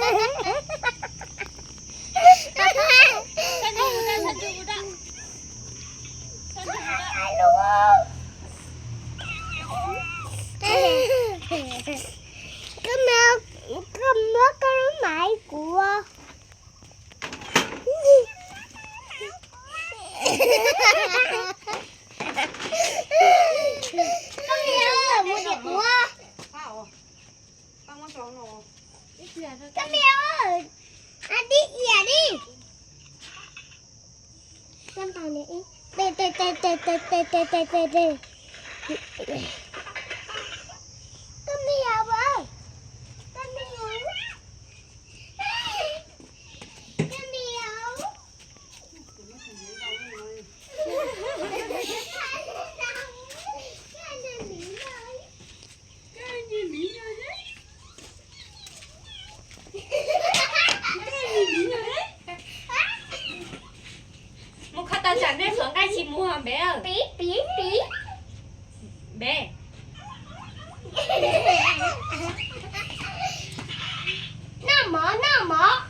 Koj muab koj lub maiv kuv. Koj me, mus tim kuv. Koj me, a, dib iam li. Koj me, koj me, koj me. Mus kho tau tsam nej suav nqaij tsis muag npe. Npe. Noj mov, noj mov.